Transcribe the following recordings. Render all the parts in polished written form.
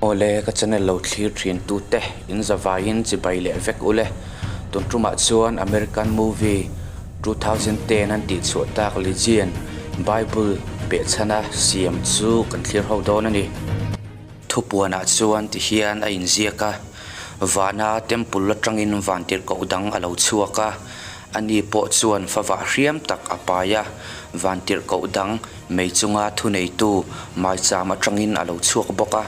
Awle, ka channel lo thlir thin tute in zavaiin chibai leh vek ule. Tun tumah chuan American movie 2010 an tih chhuah tak Legion Bible behchhana siam chu kan thlir ho dawn a ni. Thupuanah chuan ti hian a inziak a, Vana temple atangin vantirhkoh dang a lo chhuak a, ani pawh chuan favah hriam tak a pai a, vantirhkoh dang mei chunga thuneitu maicham atangin a lo chhuak bawk a,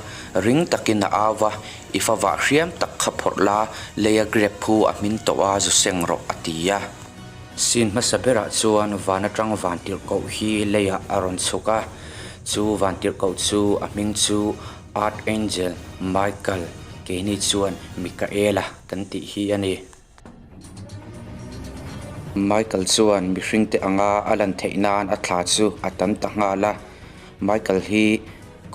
ring takin a au va, I favah hriam tak kha phawrh la, leia grep phu a hmin tawh a, zu seng rawh, a ti a. Scene hmasa berah chuan van atang vantirhkoh hi leiah a rawn chhuk a, chu vantirhkoh chu a hming chu Archangel Michael keini chuan Mikaela kan tih hi a ni. Michael chuan mihringte anga a lan theih nan a thla chu a tam ta nghal a, Michael hi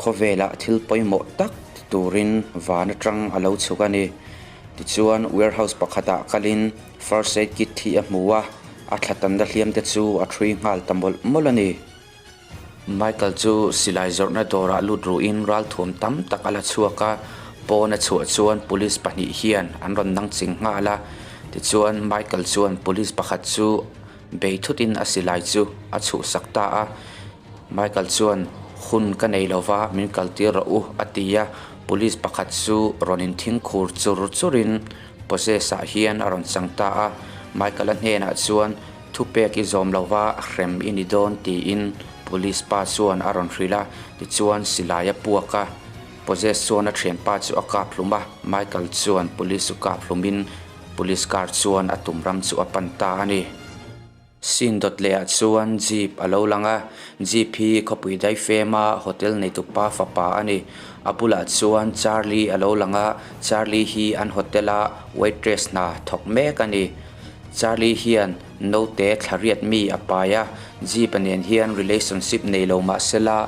khawvelah thil pawimawh tak ti turin van atang a lo chhuk a ni. Tichuan warehouse pakhatah kalin First aid kit hi a hmu a, a thla tanna hliam te chu a thui nghal ta mawlh mawlh a ni. Michael chu silai zawrhna dawrah lut ruhin ralthuam tam tak a la chhuak a, pawn a chhuah chuan police pahnih hian an rawn nang ching nghal a. Tichuan Michael chuan police pakhat chu bei thutin a silai chu a chhuhsak ta a. Michael chuan hun ka nei lova min kaltir rawh u a ti a, police pakhat chu rawn inthing khur chur churin Possess ah hian a rawn chang ta a, Michael-a hnenah chuan thupek i zawm lova hrem i ni dawn tiin Police pa chuan a rawn hrilh a, tichuan silai a puak a, Possess chuan a thianpa chu a kap hlum a, Michael chuan Police chu kap hlumin Police car chuan a tum ram chu a pan ta a ni. Scene dawt leh ah chuan jeep a lo lang a, jeep hi khawpui daifem a hotel neitu pa fapa a ni. A bulah chuan Charlie a lo lang a, Charlie hi an hotel a waitress hna thawk mek a ni. Charlie hian naute thla riat mi a pai a, jeep a nen hian relationship nei lo mahsela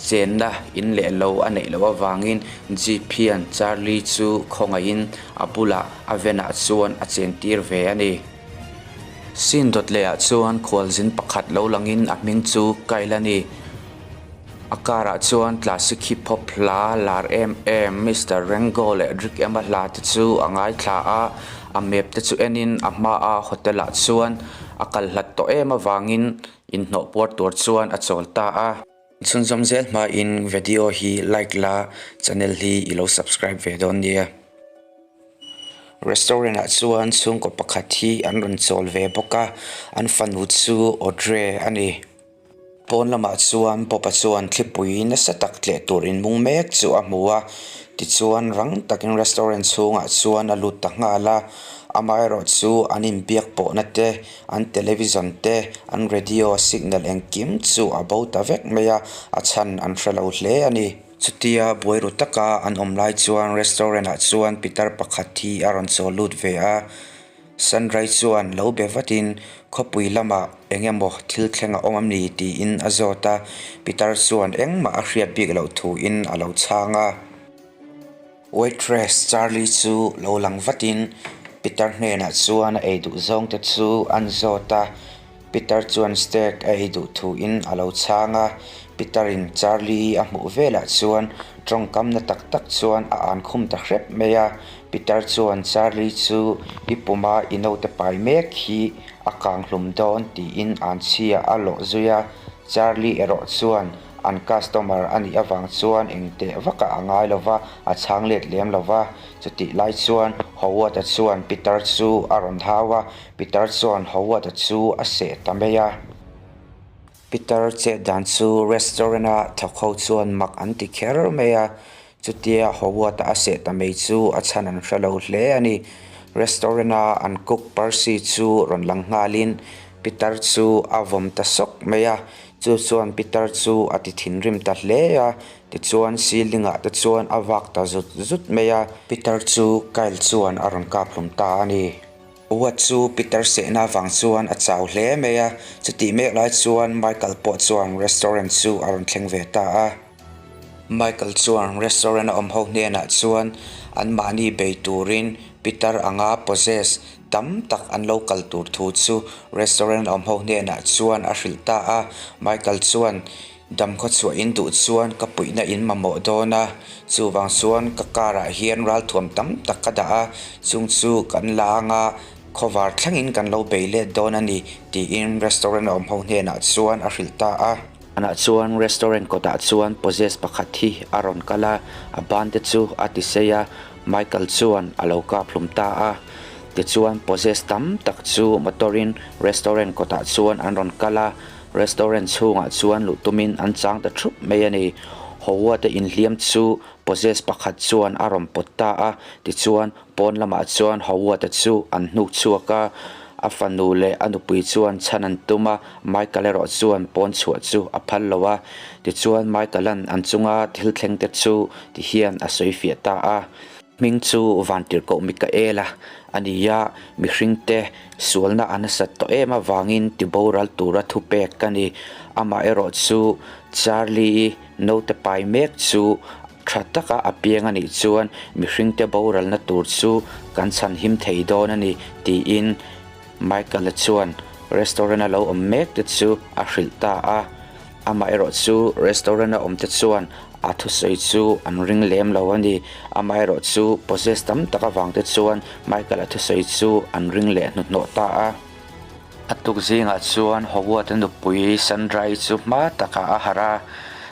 chenna in leh lo a neih loh avangin jeep hian Charlie chu khawngaihin a bulah a venah chuan a chentir ve a ni. Scene dawt leh ah chuan khualzin pakhat lo langin a hming chu Kyle a ni. A car ah chuan classic hip hop hla lar em em Mister Rango leh Rick Emma hla te chu a ngaithla a, a map te chu enin a hma a hotel ah chuan a kal hlat tawh em avangin inhnawh puar tur chuan a chawl ta a. Chhunzawm zel hmain video hi like la channel hi i lo subscribe ve dawn nia. Restaurant ah chuan chhungkaw pakhat hi an rawn chawl ve bawk a, an fanu chu Audrey a ni. Pawn lamah chuan Bob-a chuan thlipui nasa tak tleh tur inmung mek chu a hmu a, tichuan rang takin restaurant chhungah chuan a lut ta nghal a, amaherawh chu an inbiak pawhna te, an television te, an radio signal engkim chu a bo ta vek mai a, a chhan an hre lo hle a ni. Chutia buai ru taka an awm lai chuan restaurant ah chuan pitar pakhat hi a rawn chawl lut ve a, Sandra-i chuan lo be vatin khawpui lamah eng emaw thil thleng a awm a ni tiin a zawt a, pitar chuan engmah a hriat bik loh thuin a lo chhang a. Waitress Charlie chu lo lang vatin pitar hnenah chuan a ei duh zawng te chu an zawt a. Peter chuan steak a ei duh thuin a lo chhang a, Peter-in Charlie a hmuh velah chuan tawngkamna tak tak chuan a an khum ta hrep mai a. Peter chuan Charlie chu i puma i naute pai mek hi a kang hlum dawn tiin an chhia a lawh zui a. Charlie erawh chuan an customer a nih avang chuan engteh vakah a ngai lo va, a chhang let lem lo va. Chutih lai chuan Howard-a chuan Peter chu a rawn hau a, Peter chuan Howard-a chu a seh ta mai a. Peter chet dan chu restaurant-a thawk ho chuan mak an ti kher mai a, chutia Howard-a a seh ta mai chu a chhan an hre lo hle a ni. Restaurant-a an cook Percy chu rawn lang nghalin Peter chu a vawm ta sawk mai a, chu chuan Peter chu a ti thinrim ta hle a, tichuan ceiling-ah te chuan a vak ta zut zut mai a. Peter chu Kyle chuan a rawn kap hlum ta a ni. Watt chu Peter sehna avang chuan a chau hle mai a, chutih mek lai chuan Michael pawh chuan restaurant chu a rawn thleng ve ta a. Michael chuan restaurant a awm ho hnenah chuan anmahni bei turin Peter anga possess tam tak an lo kal tur thu chu restaurant a awm ho hnenah chuan a hrilh ta a. Michael chuan. Damkhawchhuah in duh chuan ka puihna in mamawh dawn a, chuvang chuan ka car ah hian ralthuam tam tak ka dah a, chung chu kan la anga khawvar thlengin kan lo bei let dawn a ni, tiin restaurant a awm ho hnenah chuan a hrilh ta a. Anah chuan restaurant kawtah chuan possess pakhat hi a rawn kal a, a ban te chu a ti sei a, Michael chuan a lo kap hlum ta a. Tichuan possess tam tak chu motor in restaurant kawtah chuan an rawn kal a, Restaurant chhungah chuan luh tumin an chang ta thup mai a ni. Howard-a inhliam chu possess pakhat chuan a rawn pawt ta a, tichuan pawn lamah chuan Howard-a chu an hnuk chhuak a. A fanu leh a nupui chuan chhan an tum a, Michael erawh chuan pawn chhuah chu a phal lo a. Tichuan Michael-a'n an chunga thil thleng te chu ti hian a sawi fiah ta a. Hming chu Vantirhkoh Mikaela a ni a, mihringte sualna a nasat tawh em avangin tiboral tura thupek ka ni. Amaherawh chu Charlie-i naute pai mek chu tha taka a piang a nih chuan mihringte boralna tur chu kan chhanhim thei dawn a ni, tiin Michael-a chuan restaurant-a lo awm mek te chu a hrilh ta a. Amaherawh chu restaurant-a awm te chuan a thusawi chu an ring lem lo a ni. Amaherawh chu possess tam tak avang te chuan Michael-a thusawi chu an ring leh hnuhnawh ta a. A tuk zingah chuan Howard-a nupui Sandra-i chu hma takah a harh a.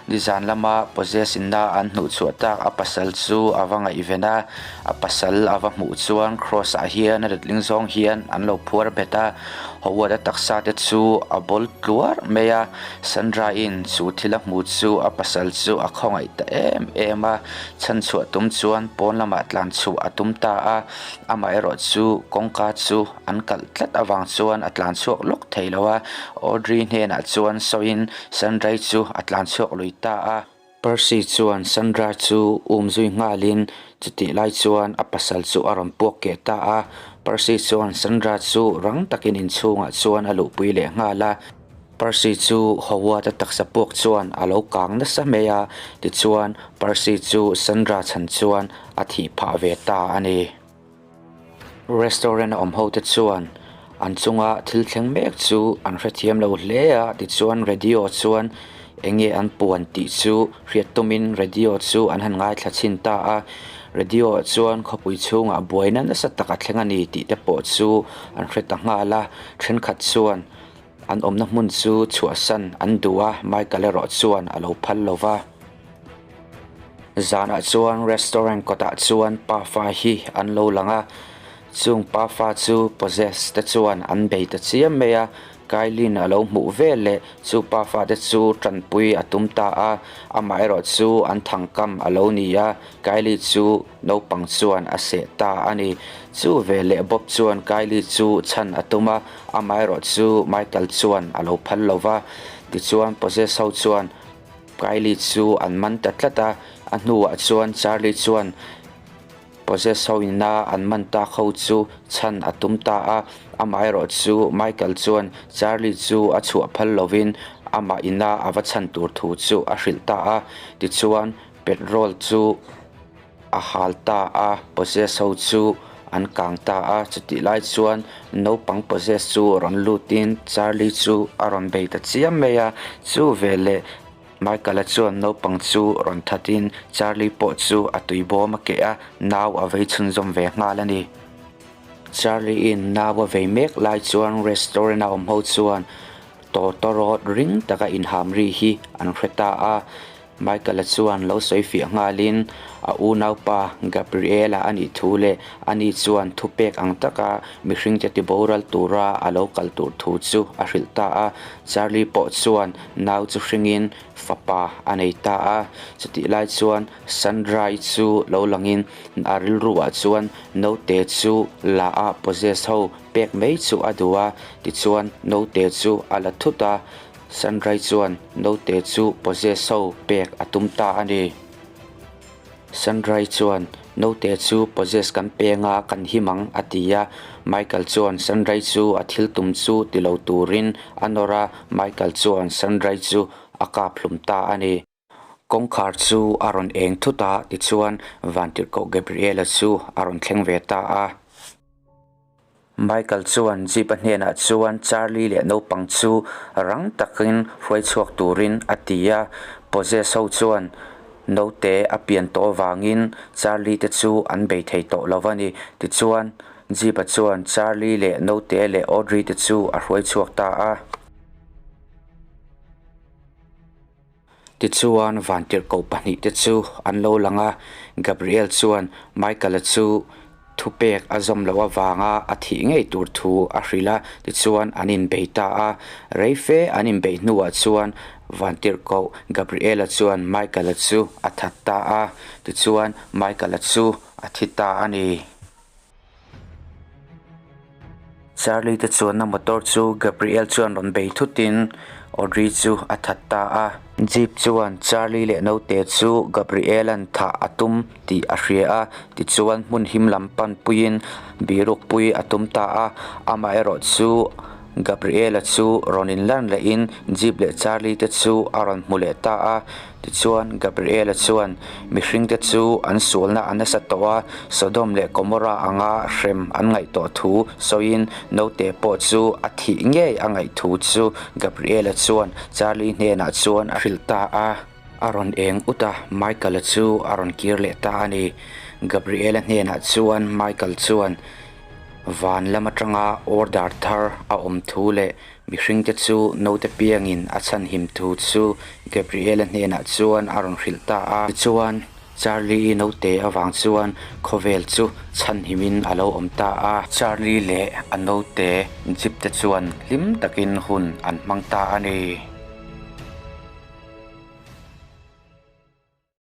Nizan lama possess inna an hnuhchhuah tak a pasal chu a va ngaihven a. A pasal a va hmuh chuan Cross-ah hian a letling zawng hian an lo phuar bet a. Howard-a taksa te chu a bawl tluar mai a, Sandra-in chu thil a hmu chu a pasal chu a khawngaih ta em em a, chhanchhuah tum chuan pawn lamah tlan chhuah a tum ta a, amaherawh chu kawngka chu an kalh tlat avang chuan a tlan chhuak lawk thei lo a, Audrey hnenah chuan sawiin Sandra-i chu a tlan chhuak lui ta a. Percy chuan Sandra chu um zui nghalin chutih lai chuan a pasal chu a rawn puak keh ta a. Percy chuan Sandra chu rang takin inchhungah chuan a luhpui leh nghal a. Percy chu Howard-a taksa puak chuan a lo kang nasa mai a, tichuan Percy chu Sandra chhan chuan a thih phah ve ta a ni. Restaurant a awm ho te chuan an chunga thil thleng mek chu an hrethiam lo hle a, tichuan radio chuan eng nge an puan tih chu hriat tumin radio chu an han ngaithla chhin ta a, radio ah chuan khawpui chhungah buaina nasa tak a thleng a ni tih te pawh chu an hre ta nghal a, thenkhat chuan an awmna hmun chu chhuahsan an duh a, Michael erawh chuan a lo phal lo va. Zanah chuan restaurant kawtah chuan pafa hi an lo lang a, chung pafa chu possess te chuan an bei ta chiam mai a, Kylie a lo hmuh vel leh chu pafa te chu tanpui a tum ta a, amaherawh chu an thangkam a lo ni a, Kylie chu naupang chuan a seh ta a ni. Chu veleh Bob chuan Kylie chu chhan a tum a, amaherawh chu Michael chuan a lo phal lo va, tichuan possess ho chuan Kylie chu an man ta tlat a, a hnuah chuan Charlie chuan possess ho ina an man tak ho chu chhan a tum ta a, amaherawh chu Michael chuan Charlie chu a chhuah phal lovin amah ina a va chhan tur thu chu a hrilh ta a, tichuan petrol chu A hal ta a, possess ho chu an kang ta a, chutih lai chuan naupang possess chu rawn lutin Charlie chu a rawn bei ta chiam mai a, chu veleh Michael-a chuan naupang chu rawn thatin Charlie pawh chu a tui bawm a keh a, nau a vei chhunzawm ve nghal a ni. Charlie-in nau a vei mek lai chuan restaurant-a awm ho chuan tawtawrawt ring taka inham ri hi an hre ta a. Michael-a chuan lo sawi fiah nghalin a unaupa Gabriel-a a nih thu leh ani chuan thupek ang taka mihringte tiboral tura a lo kal tur thu chu a hrilh ta a. Charlie pawh chuan nau chu hringin fapa a nei ta a. Chutih lai chuan Sandra-i chu lo langin a rilruah chuan naute chu la a possess ho pek mai chu a duh a, tichuan naute chu a la thut a. Sandra chuan naute chu possess ho pek a tum ta a ni. Sandra chuan naute chu possess kan peng a, kan him ang a ti a. Michael chuan Sandra chu a thil tum chu ti lo turin a nawr a, Michael chuan Sandra chu a kap hlum ta a ni. Kawngkhar chu a rawn eng thut a, tichuan Vantirhkoh Gabriela chu a rawn thleng ve ta a. Michael chuan Jeep-a hnenah chuan Charlie leh naupang chu rang takin hruai chhuak turin a ti a. Possess ho chuan naute a pian tawh avangin Charlie te chu an bei thei tawh lo a ni. Tichuan, Jeep-a chuan Charlie leh naute leh Audrey te chu a hruai chhuak ta a. Tichuan, vantirhkoh pahnihte chu an lo lang a, Gabriel chuan Michael-a chu thupek a zawm loh avanga a thih ngei tur thu a hrilh a, tichuan an inbei ta a. Rei fe an inbeih hnuah chuan vantirhkoh Gabriel-a chuan Michael-a chu a that ta a, tichuan Michael-a chu a thi ta a ni. Charlie te chuanna motor chu Gabriel chuan rawn bei thutin Audrey chu a that ta a. Jeep chuan Charlie leh naute chu Gabriel-a'n thah a tum tih a hria a, tichuan hmun him lam panpuiin birukpui a tum ta a. Amaherawh chu Gabriel-a chu rawn inlan lehin Jeep leh Charlie te chu a rawn hmu leh ta a. Tichuan, Gabriela chuan mihringte chu an sualna a nasa tawh a, Sodom leh Gomorra anga hrem an ngaih tawh thu sawiin naute pawh chu a thih ngei a ngaih thu chu Gabriela chuan Charlie hnenah chuan a hrilh ta a. A rawn eng ut a, Michael-a chu a rawn kir leh ta a ni. Gabriela hnenah chuan Michael chuan van lam atanga order thar a awm thu leh Mihringte chu naute piangin a chhanhim thu chu Gabriela hnenah chuan a rawn hrilh ta a. Tichuan, Charlie-i naute avang chuan khawvel chu chhanhimin a lo awm ta a. Charlie leh a naute Jeep te chuan hlim takin hun an hmang ta a ni.